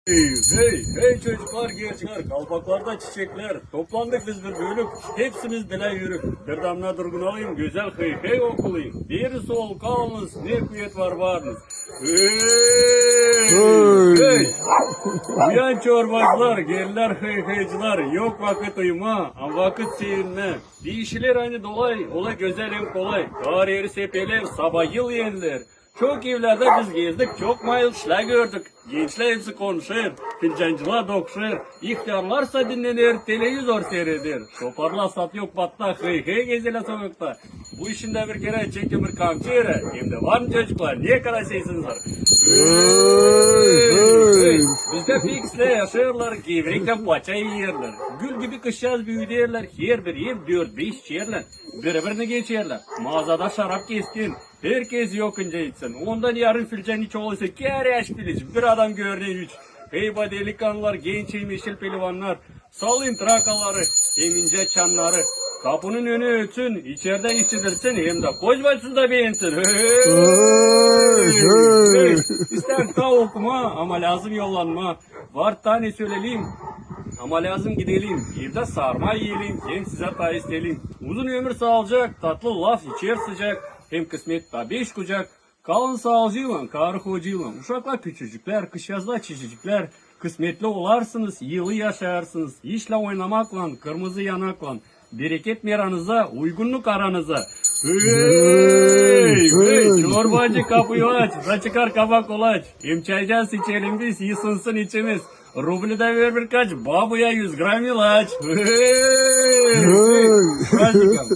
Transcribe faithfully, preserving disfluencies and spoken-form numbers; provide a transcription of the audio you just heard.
Hey, hey, hey çocuklar, gençlär, kalpaklarda çiçeklär. Toplandık biz bir bölük, hepsimiz dilä yürük. Bir damna durgunalım, gözäl hıy-hıy okulayım. Beri sol kalınız, ne kuvet var varınız. Hey, hey. Uyan çorbacılar, geller hıy-hıycılar. Yok vakıt uyumaa, ama vakıt sevinmää. Bir işlär ani dolay, ola gözäl hem kolay. Kar eri sepeler, saba yıl eniler. Çok evlerdä biz gezdik, çok mayıl işlär gördük. Gençlär hepsi konuşêr, filcancılar dokuşêr, ihtärlarsa dinnener, televizor siireder. Şoparlar sat yok batta, hıy-hıy gezelär sokakta. Bu işindä bir kerä çekin bir kamçı erä, hem dä var mı çocuklar, ne kadar sesiniz var? Hey, hey. Bizdä fikslär yaşêêrlar, gevreklän paça iyerlär. Gül gibi kızçaaz büüderlär, herbir ev dört-beş içerlän, biri-birini geçerlär. Maazada şarap keskin, herkez yokunca içsin. Ondan yarım filcan iç olursa, kärä aç piliç, bir adam görünä üç. Hey ba delikanlılar, genç hem eşil pelivannar, salın trakaları hem incä çannarı. Kapunun önü ötsün, içerdä isidirsin, hem dä koçbaşçı da beensin. Hey, hey. İstän taa okumaa, ama lääzım yollanmaa. Var taa ne söleyim, ama lääzım gidelim. Evdä sarma iyelim, hem sizä taa isteyelim. Uzun ömür, saalıcak, tatlı laf içer sıcak, hem kısmet taa beş kucak. Kalın saalıcıylan, karı-kocaylan, uşaklar küçücüklär, kızçaazlar çiçiciklär. Kısmetli olarsınız, yılı yaşarsınız, işlä oynamaklan, kırmızı yanaklan. Bereket meranıza, uygunnuk aranıza. Hey, hey, çorbacı, kapıyı aç, da çıkar kaba kolaç. Hem çaycaan içelim biz, ısınsın içimiz. Rublü dä ver birkaç, babuya üz gram ilaç. Hey, hey, prazdnikom.